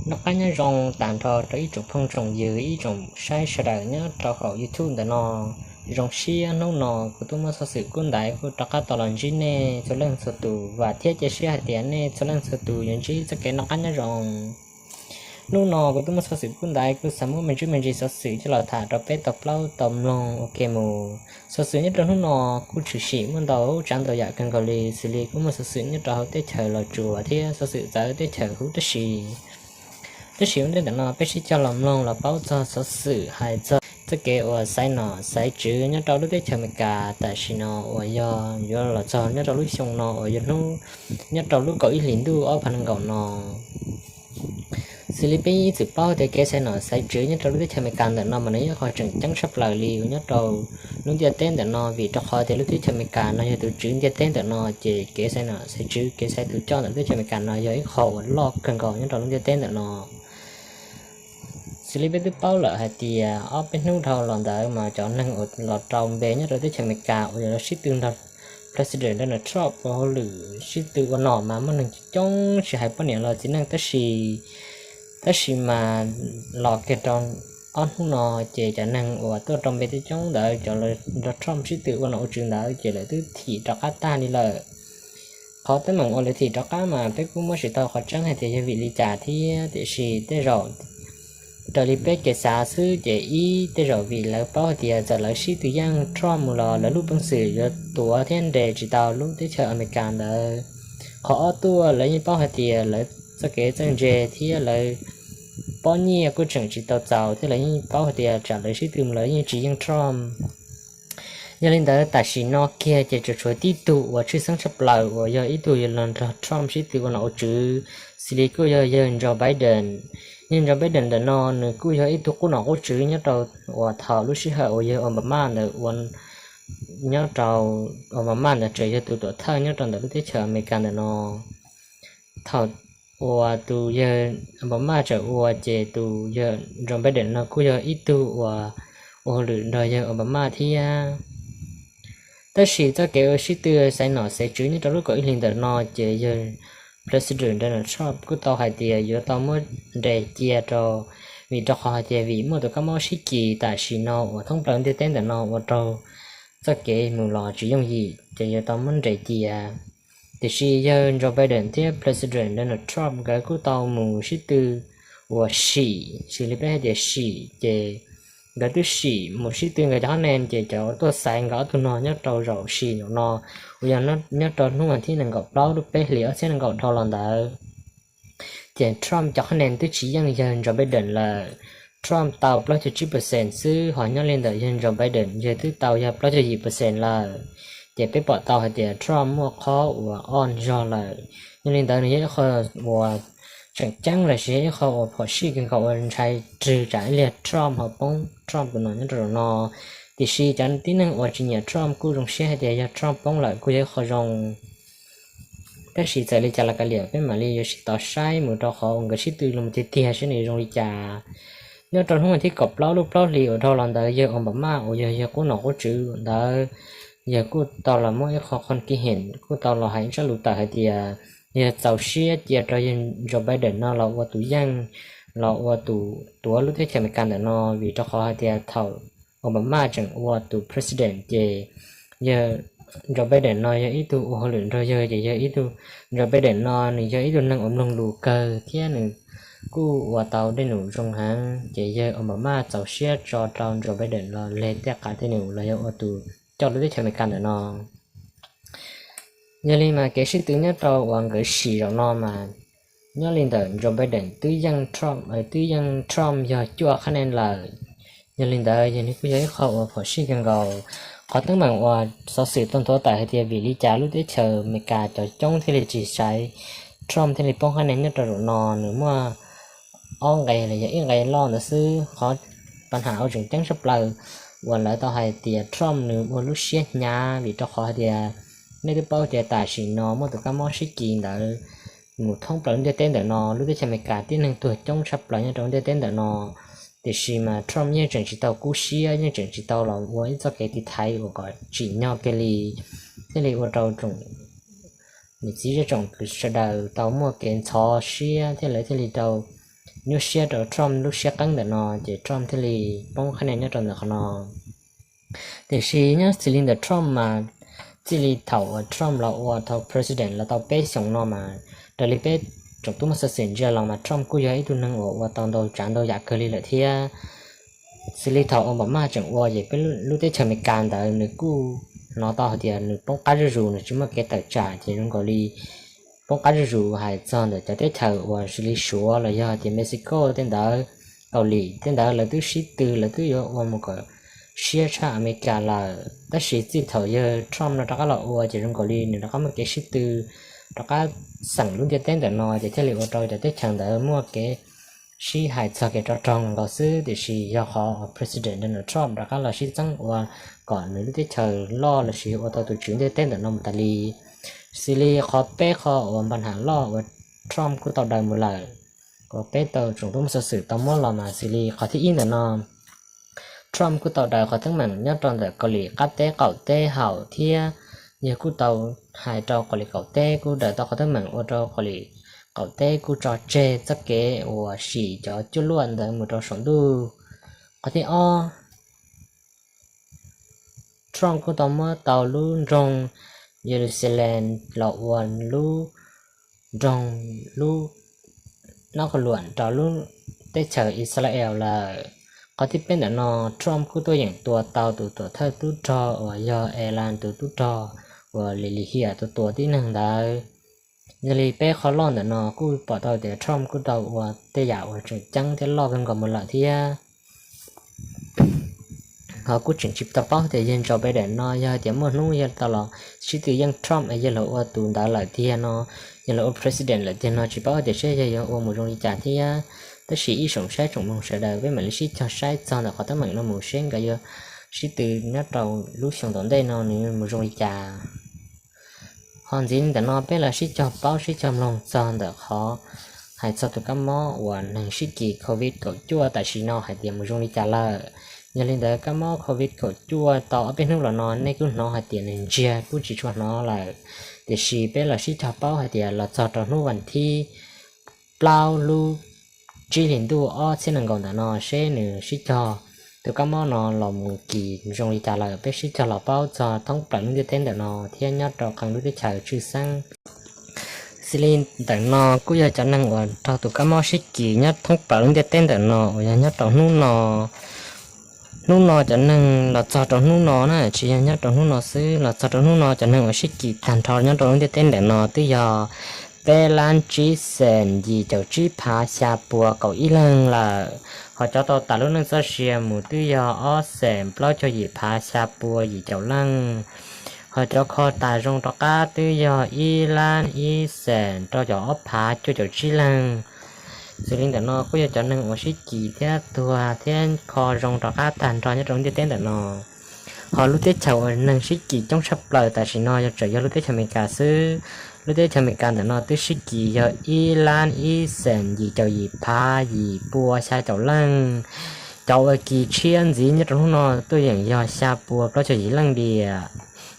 Noj qab nyob zoo tas nrho rau ib tsoom phooj tsoom ywg, ib tsoom saib sawv daws nyob rau hauv YouTube ntawm no. Zoo siab hnub no kuv tuaj muaj xov xwm kub ntaiv kuj rov qab tau los ntsib nej txhua leej txhua tus, vam thiab cia siab hais tias nej txhua leej txhua tus yuav ntsib txoj kev noj qab nyob zoo. Hnub no kuv tuaj muaj xov xwm kub ntaiv kuj xav muab me ntsis me ntsis xov xwm coj los tham rau peb tau plaub tau mloog ua ke mus. Xov xwm nyob rau hnub no kuj tshwm sim muaj ntau tsav ntau yam kawg nkaus li, xws li kuj muaj xov xwm nyob rau hauv teb chaws Los Tsuas thiab xov xwm txawv teb chaws huv tib si. Tab sis ua ntej ntawm no peb sib cog los mloog los paub txog xov xwm hais txog txoj kev uas xaiv nom xaiv tswv nyob rau lub teb chaws Amelikas tam sim no uas yog yuav los txog nyob rau lub xyoo no uas yog hnub nyob rau lub kaum ib hlis ntuj ob phav nees nkaum no. Xws li peb ib txwm paub tias kev xaiv nom xaiv tswv nyob rau lub teb chaws Amelikas ntawm no mas nws yog qhov tseem ceeb tshaj plaws li uas nyob rau lub ntiaj teb ntawm no, vim rau qhov tias lub teb chaws Amelikas no yog tus tswv ntiaj teb ntawm no, ces kev xaiv nom xaiv tswv, kev xaiv tus coj ntawm lub teb chaws Amelikas no yog ib qho uas loj kawg nkaus nyob rau lub ntiaj teb ntawm no. Xws li peb twb paub lawm hais tias ob peb hnub dhau los ntawd mas cov neeg uas los rau npe nyob rau teb chaws Amelikas uas yog los sib tw nrog President Donald Trump ua hauj lwm sib tw ua nom mas muaj neeg coob tsis hais poj niam los txiv neej, tab sis, tab sis mas los kiag rau ob hnub no ces cov neeg uas tuaj rau npe coob coob ntawd, cov los nrog Trump sib tw ua nom ua tswv ntawd ces lawv twb thim rov qab tag li lawm. Qhov teeb meem uas lawv thim rov qab mas peb kuj muab tsis tau qhov tseeb hais tias yog vim li cas thiab, tiam sis tej zaum raws li peb kev xav xwb ces ib, tej zaum vim lawv paub hais tias txawm lawv sib tw yeej Trump mus los lawv lub peev xwm yuav tuav thiab nres tsis tau lub teb chaws Amelikas ntawd. Qhov ob tuaj lawv yeej paub hais tias lawv txoj kev txawj ntse thiab lawv pob nyiaj kuj tseem tsis tau txaus thiab lawv yeej paub hais tias tsam lawv sib tw mus lawv yeej tsis yeej Trump. Yog li ntawd tam sim no kiag ces tsuas tshuav tib tug uas tshwj xeeb tshaj plaws uas yog ib tug yuav los nrog Trump sib tw ua nom ua tswv, xws li kuj yog yawg Joe Biden. Yawg Joe Biden ntawm no nws kuj yog ib tug qub nom qub tswv nyob rau uas thaum lub sij hawm uas yawg Obama ntawd ua, nyob rau Obama ntawd tseem yog tus tuam thawj nyob rau ntawm lub teb chaws Amelikas ntawm no. Thaum uas tus yawg Obama tseem ua ces tus yawg Joe Biden no kuj yog ib tug uas ua hauj lwm nrog yawg Obama thiab. Tab sis txoj kev ua sib tw xaiv nom xaiv tswv nyob rau lub kaum ib hlis ntawm no ces yawg President Donald Trump kuj tau hais tias yuav tau muab nres cia rau, vim rau qhov hais tias vim muaj tus kab mob sib kis tam sim no uas thoob plaws ntiaj teb ntawm no ua rau txoj kev mus los tsis yooj yim ces yuav tau muab nres cia. Tiam sis yawg Joe Biden thiab President Donald Trump nkawd kuj tau mus sib tw uas sim, xws li peb hais tias sim ces nkawd twb sim mus sib tw nkawd cov qhab nen ces cov uas tuaj xaiv nkawd ob tug no nyob rau zaum sim zaum no uas yog nyob rau hnub vas thib nees nkaum plaub lub peb hlis ob txhiab nees nkaum dhau los ntawd ces Trump cov qhab nen twb tsis yeej yawg Joe Biden lawm. Trump tau plaub caug tsib percent xwb, ho nyob li ntawm yawg Joe Biden yawg twb tau yog plaub caug yim percent lawm. Ces peb pom tau hais tias Trump muaj qhov uas o zog lawm. Yog li ntawd nws yog ib qho uas tseem ceeb los sis yog ib qho uas phom sij kawg nkaus uas ntshai rwg tsam ib pliag Trump ho poob, Trump tus nom nyob rau zaum no. Tiam sis cov tib neeg uas tsis nyiam Trump kuj zoo siab hais tias yog Trump poob lawm kuj yog ib qho zoo. Tab sis txawm li cas los kav liam, peb mam li yuav sib tos saib mus rau qhov uas nkawd sib tw los tiag tiag saib nws zoo li cas. Nyob rau hnub vas thib kaum plaub lub plaub hlis uas dhau los ntawd yawg Obama uas yog yawg qub nom qub tswv ntawd, yawg kuj tau los muab ib qho qhov kib hem kuj tau los hais ib tsab lus tawm hais tias yawg txaus siab cia rau yawg Joe Biden no los ua tus yeej, los ua tus tuav lub teb chaws Amelikas ntawm no, vim rau qhov hais tias thaum Obama tseem ua tus president ces yawg Joe Biden no yog ib tug ua hauj lwm nrog yawg, ces yog ib tug, Joe Biden no nws yog ib tug neeg uas mloog lus kawg thiab nws kuj ua tau dej num zoo heev, ces yawg Obama txaus siab tso rau Joe Biden los leg tej qav tej num los yog ua tus coj lub teb chaws Amelikas ntawm no. Yog li mas kev sib tw nyob rau uas nkawd sim zaum no mas nyob li ntawm Joe Biden twb yeej Trump, twb yeej Trump yog cuaj qhab nen lawm. Yog li ntawd yog nws kuj yog ib qho uas phom sij kawg nkaus. Qhov teeb meem uas xov xwm tau nthuav tawm hais tias vim li cas lub teb chaws Amelikas cov coob thiaj li tsis xaiv Trump thiaj li poob qhab nen nyob rau zaum no, nws muaj ob nqe los yog ib nqe loj ntawd xwb. Qhov pab ham uas tseem ceeb tshaj plaws uas lawv tau hais tias Trump nws ua lub siab hnyav, vim rau qhov hais tias nej twb paub tias tam sim no muaj tus kab mob sib kis ntawd mus thoob plaws lub ntiaj teb ntawm no, lub teb chaws Amelikas tib neeg tuag coob tshaj plaws nyob rau lub ntiaj teb ntawm no. Tiam sis mas Trump yeej tseem tsis tau kub siab, yeej tseem tsis tau los ua ib txoj kev tiv thaiv uas kom tsim nyog kiag li, thiaj li ua rau tsoom niam txiv zej tsoom sawv daws tau muaj kev ntxhov siab thiab lawv thiaj li tau nyuaj siab rau Trump lub siab qeeb ntawm no, ces Trump thiaj li poob qhab nia nyob rau ntawm qhov no. Tiam sis nyob xws li ntawm Trump mas txij li thaum uas Trump los ua tau president los tau peb xyoos no mas, raws li peb tsoom tub mab xov xwm ntsia los mas Trump kuj yog ib tug neeg uas ua tau ntau tsav ntau yam kawg li lawm thiab. Xws li thaum Obama tseem ua ces peb lub teb chaws Amelikas ntawd nws kuj hnov tau hais tias nws poob qab zuj zus, nws tsis muaj kev tawm tsam, ces zoo nkaus li poob qab zuj zus hais txog ntawm cov teb chaws uas xws li Suav los yog hais tias Mexico tej ntawd, Kaus Lim tej ntawd lawv twb sib tw, lawv twb yuav ua mus kom siab tshaj Amelikas lawm. Tab sis txij thaum yawg Trump no rov qab los ua ces zoo nkaus li nws rov qab muaj kev sib tw, rov qab xeem lub ntiaj teb ntawm no, ces thiaj li ua rau cov teb chaws ntawd muaj kev sib hais txog kev rau raug nkaus xwb. Tiam sis yog qhov president Donald Trump rov qab los sib txeeb ua kom nws lub teb chaws loj lossis ua tau tus tswv ntiaj teb ntawm no mus tas li. Xws li qhov peb qho uas npa nham loj uas Trump kuj tau daws mus lawm, uas peb tau tsoom tub mab xov xwm tau muab los mas xws li qhov thib ib ntawm no, Trump kuj tau daws qhov teeb meem nyob rau ntawm Kaus Lim qab teb qaum teb hauv thiab yawg kuj tau hais rau Kaus Lim qaum teb kuj daws tau qhov teeb meem ua rau Kaus Lim qaum teb kuj tso tseg txoj kev uas sim cov cuaj luaj ntawd mus rau saum ntuj. Qhov thib ob, Trump kuj tau muab tau lub nroog Yeluxalees los ua lub nroog, lub nab qhua luam rau lub teb chaws Israel lawm. Qhov thib peb ntawm no, Trump kuj tuaj yeem tua tau tus tuam thawj tub rog uas yog Iran tus tub rog uas Lee Jae-myung tua tua tib neeg ntawd. Yog li peb qho loj ntawm no kuj pom tau tias Trump kuj tau ua tej yam uas tseem ceeb thiab loj kawg nkaus mus lawm thiab. Ho kuj tseem tsis tau paub tias yawg Joe Biden no yog hais tias muaj hnub yawg tau los sib tw yeej Trump es yawg los ua tus ntawd lawm tiag no, yawg los ua president lawm tiag no tsis paub tias seb yawg yuav ua mus zoo li cas thiab. Tab sis ib tsoom saib tsoom mloog sawv daws peb mam li sib cog saib txog ntawm qhov teeb meem no mus seb nkawd yuav sib tw nyob rau lub xyoo tom ntej no nws mus zoo li cas. Ho ntxiv ntawm no peb los sib cog paub sib cog mloog txog ntawm qhov hais txog tus kab mob uas neeg sib kis covid kaum cuaj tam sim no hais tias mus zoo li cas lawm. Yog li ntawd kab mob covid kaum cuaj tau ob peb hnub los no nej kuj hnov hais tias nws ntsiag kuj tsis tshua hnov lawm. Tiam sis peb los sib cog paub hais tias los txog rau hnub vas thib plaub lub tsib hlis ntuj ob txhiab nees nkaum ntawm no seb nws sib cog tus kab mob no los mus kis zoo li cas lawm, peb sib cog los paub txog thoob plaws lub ntiaj teb ntawm no thiab nyob rau qee lub teb chaws tshwj xeeb. Xws li ntawm no kuj yog cov neeg uas raug tus kab mob sib kis nyob thoob plaws lub ntiaj teb ntawm no uas yog nyob rau hnub no. Hnub no cov neeg los txog rau hnub no na, tsis yog nyob rau hnub no xwb, los txog rau hnub no cov neeg uas sib kis tag nrho nyob rau lub ntiaj teb ntawm no twb yog peb lab tsib xees yim caum tsib phav xya pua kaum ib leeg lawm. Ho cov tau tas lub neej txoj sia mus twb yog ob xees plaub caug yim phav xya pua yim caum leej. Ho cov kho tas zoo rov qab twb yog ib lab ib xees rau caum ob phav cuaj caum tsib leeg. Xws li ntawm no kuj yog cov neeg uas sib kis thiab tuag thiab kho zoo rov qab tag nrho nyob rau lub ntiaj teb ntawm no. Ho lub teb chaws uas neeg sib kis coob tshaj plaws tam sim no yog tseem yog lub teb chaws Amelikas xwb. Lub teb chaws Amelikas ntawm no twb sib kis yog ib lab ib xees yim caum yim phav yim pua xya caum leej. Cov uas kis tshiab ntxiv nyob rau hnub no tuaj yeem yog xya pua plaub caug yim leej diam.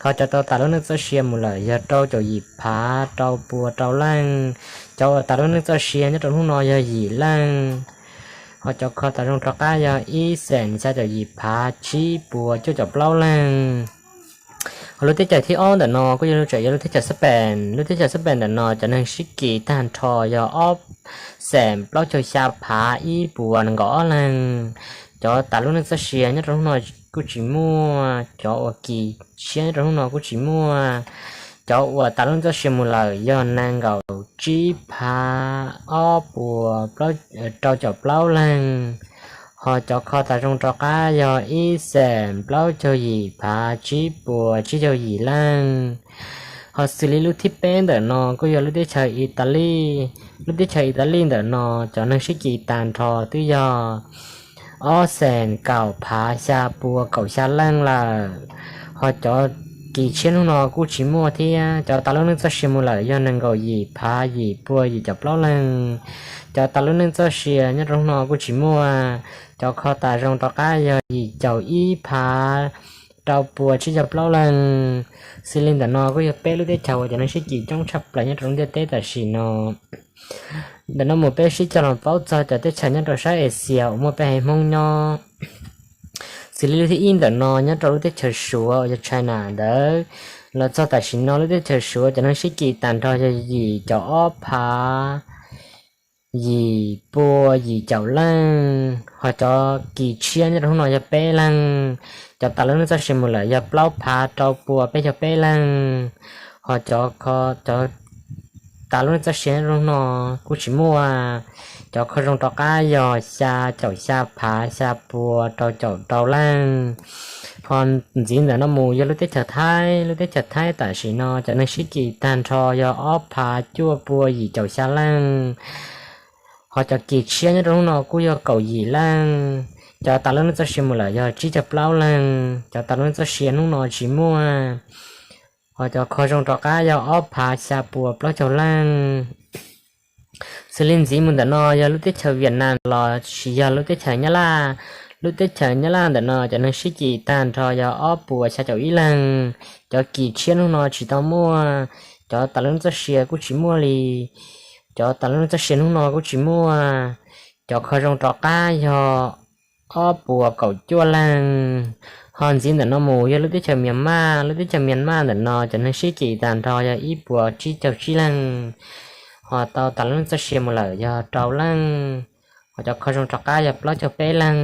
Ho cov tau tas lub neej txoj sia mus lawm yog rau caum yim phav rau pua rau leej. Cov uas tas lub neej txoj sia nyob rau hnub no yog yim leej. Ho cov kho tas zoo rov qab yog ib xees xya caum yim phav tsib pua cuaj caum plaub leej. Ho lub teb chaws thib ob ntawm no kuj yog lub tseem yog lub teb chaws Xab Pees. Lub teb chaws Xab Pees ntawm no cov neeg sib kis tag nrho yog ob xees plaub caug xya phav ib puas nees nkaum ob leeg. Cov tas lub neej txoj sia nyob rau hnub no kuj tsis muaj, cov uas kis tshiab nyob rau hnub no kuj tsis muaj. Cov uas tas lub neej txoj sia mus lawm yog nees nkaum tsib phav ob puas rau caum plaub leeg. Ho cov kho tas zoo rov qab yog ib xees plaub caug yim phav tsib puas tsib caug yim leej. Ho xws li lub thib peb ntawm no kuj yog lub teb chaws Italis. Lub teb chaws Italis ntawm no cov neeg sib kis tag nrho twb yog ob xees kaum phav xya pua kaum xya leej lawm. Ho cov kis tshiab hnub no kuj tsis muaj thiab. Cov tas lub neej txoj sia mus lawm yog nees nkaum yim phav yim pua yim caum plaub leeg. Cov tas lub neej txoj sia nyob rau hnub no kuj tsis muaj. Cov kho tas zoo rov qab yog yim caum ib phav rau pua tsib caug plaub leeg. Xws li ntawm no kuj yog peb lub teb chaws uas cov neeg sib kis coob tshaj plaws nyob rau lub ntiaj teb tam sim no. Ntawm no mus peb sib cog los paub txog cov teb chaws nyob rau sab Asia uas muaj peb haiv Hmoob nyob. Xws li lub thib ib ntawm no nyob rau lub teb chaws Suav uas yog China ntawd, los txog tam sim no lub teb chaws Suav cov neeg sib kis tag nrho yog yim caum ob phav yim pua yim caum leej, ho cov kis tshiab nyob rau hnub no yog peb leeg, cov tas lub neej txoj sia mus lawm yog plaub phav rau pua peb caug peb leeg, ho cov tas lub neej txoj sia nyob rau hnub no kuj tsis muaj, cov kho zoo rov qab yog xya caum xya phav xya pua rau caum rau leej. Ho ntxiv ntawm no mus yog lub teb chaws Thaib, lub teb chaws Thaib tam sim no cov neeg sib kis tag nrho yog ob phav cuaj pua yim caum xya leej, ho cov kis tshiab nyob rau hnub no kuj yog kaum yim leej, cov tas lub neej txoj sia mus lawm yog tsib caug plaub leeg, cov tas lub neej txoj sia hnub no tsis muaj, ho cov kho zoo rov qab yog ob phav xya pua plaub caug leej. Xws li ntxiv mus ntawm no yog lub teb chaws Vietnam los sis yog lub teb chaws Nyab Laj. Lub teb chaws Nyab Laj ntawm no cov neeg sib kis tag nrho yog ob puas xya caum ib leeg, cov kis tshiab hnub no tsis tau muaj, cov tas lub neej txoj sia kuj tsis muaj li, cov tas lub neej txoj sia hnub no kuj tsis muaj, cov kho zoo rov qab yog ob puas kaum cuaj leeg. Ho ntxiv ntawm no mus yog lub teb chaws Myanmar, lub teb chaws Myanmar ntawm no cov neeg sib kis tag nrho yog ib puas tsib caug tsib leeg, ho tau tas lub neej txoj sia mus lawm yog rau leej, ho cov kho zoo rov qab yog plaub caug peb leeg.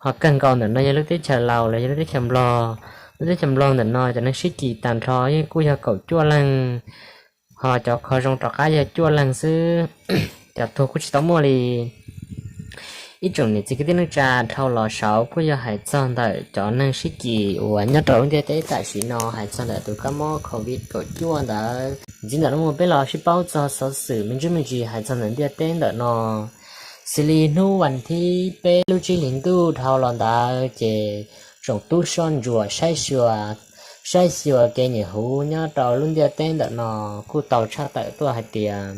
Ho kawg nkaus ntawm no yog lub teb chaws Laus los yog lub teb chaws Nplog. Lub teb chaws Nplog ntawm no cov neeg sib kis tag nrho yeej kuj yog kaum cuaj leeg, ho cov kho zoo rov qab yog cuaj leeg xwb, cov tuag kuj tsis tau muaj li. Ib tsoom niam txiv kwv tij neej tsa dhau los saud kuj yog hais txog ntawm cov neeg sib kis uas nyob rau lub ntiaj teb tam sim no hais txog ntawm tus kab mob covid kaum cuaj ntawd. Ntxiv ntawm no mus peb los sib paub txog xov xwm me ntsis me ntsis hais txog ntawm ntiaj teb ntawm no. Xws li hnub vas thib peb lub tsib hlis ntuj dhau los ntawd ces tsoom tub soj ntsuam saib xyuas, saib xyuas kev nyuam huv nyob rau lub ntiaj teb ntawm no kuj tau tshaj tawm tuaj hais tias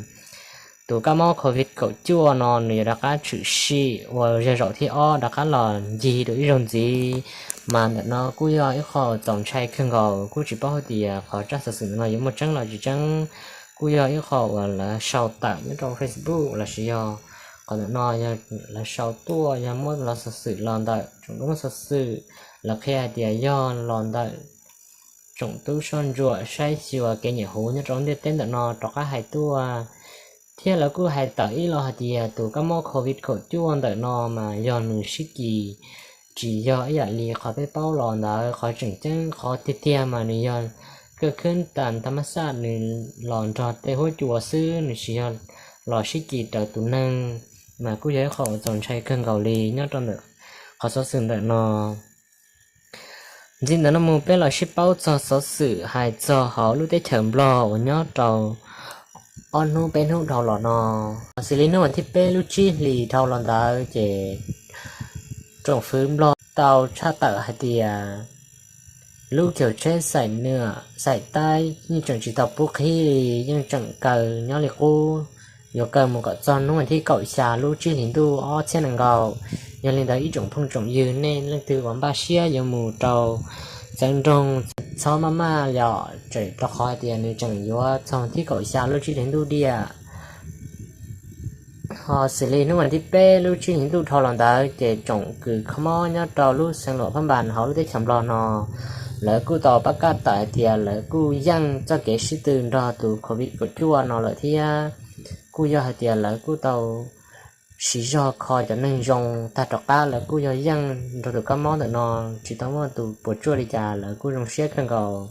tus kab mob covid kaum cuaj no nws yuav rov qab tshwm sim ua zej zaum thib ob rov qab los ncig rau ib zaug ntxiv. Mas ntawm no kuj yog ib qho txaus ntshai kawg nkaus, kuj tsis paub hais tias qhov tsab xov xwm ntawm no yuav muaj tseeb los tsis tseeb. Kuj yog ib qho uas lawv sau tawm nyob rau Facebook los sis yog qhov ntawm no yog lawv sau tuaj, yog muab los xov xwm los ntawm tsoom tub muab xov xwm, lawv qhia hais tias yog los ntawm tsoom tub soj ntsuam saib xyuas kev nyuam huv nyob rau ntiaj teb ntawm no rov qab hais tuaj. Thiab lawv kuj hais tawm ib los hais tias tus kab mob covid kaum cuaj ntawm no mas yog nws sib kis, tsis yog ib yam li qhov peb paub los ntawd. Qhov tseem ceeb qhov tiag tiag mas nws yog kaj khwb tas tha mab xaj nws los nrog tej huab cua xwb, nws tsis yog los sib kis raws tus neeg, mas kuj yog ib qho uas txaus ntshai kawg nkaus li nyob rau ntawm qhov xov xwm ntawm no. Ntxiv ntawm no mus peb los sib paub txog xov xwm hais txog hauv lub teb chaws Nplog uas nyob rau ob hnub peb hnub dhau los no. Xws li hnub vas thib peb lub tsib hlis dhau los ntawd ces tsoom fwv Nplog tau tshaj tawm hais tias lub caug tsheb xaim nuam xaim taib yeej tseem tsis tau pub qhib li, yeej tseem kaw nyob li qub, yuav kaw mus kom txog hnub vas thib kaum xya lub tsib hlis ntuj ob txhiab nees nkaum. Yog li ntawd ib tsoom phooj tsoom ywg nej leej twg uas npaj siab yuav mus rau txawv nroog txhob maj maj yom, tseem rau qhov hais tias nws tseem yuav txog thib kaum xya lub tsib hlis ntuj diam. Ho xws li hnub vas thib peb lub tsib hlis ntuj dhau los ntawd ces tsoom kws kho mob nyob rau lub xeev Luam Phab Npas hauv lub teb chaws Nplog no, lawv kuj tau pab kaj tawm hais tias lawv kuj yeej txoj kev sib tw nrog tus covid kaum cuaj no lawm thiab. Kuj yog hais tias lawv kuj tau siv zog kho cov neeg zoo tag rov qab, lawv kuj yog yeej nrog tus kab mob ntawm no tsis tau muaj tus puas tsuaj li cas, lawv kuj zoo siab kawg nkaus.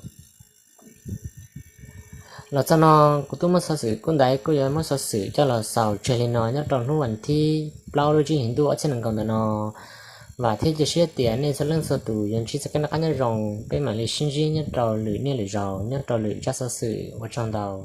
Los txog no kuv twb muab xov xwm kuj ntaiv kuj yuav muab xov xwm coj los xaus tseg li no nyob rau hnub vas thib plaub lub tsib hlis ntuj ob txhiab nees nkaum ntawm no. Vam thiab cia siab tias nej txhua leej txhua tus yuav ntsib txoj kev noj qab nyob zoo, peb mam li sib ntsib nyob rau lwm niaj lwm zaus nyob rau lwm tsab xov xwm, ua tsaug ntau.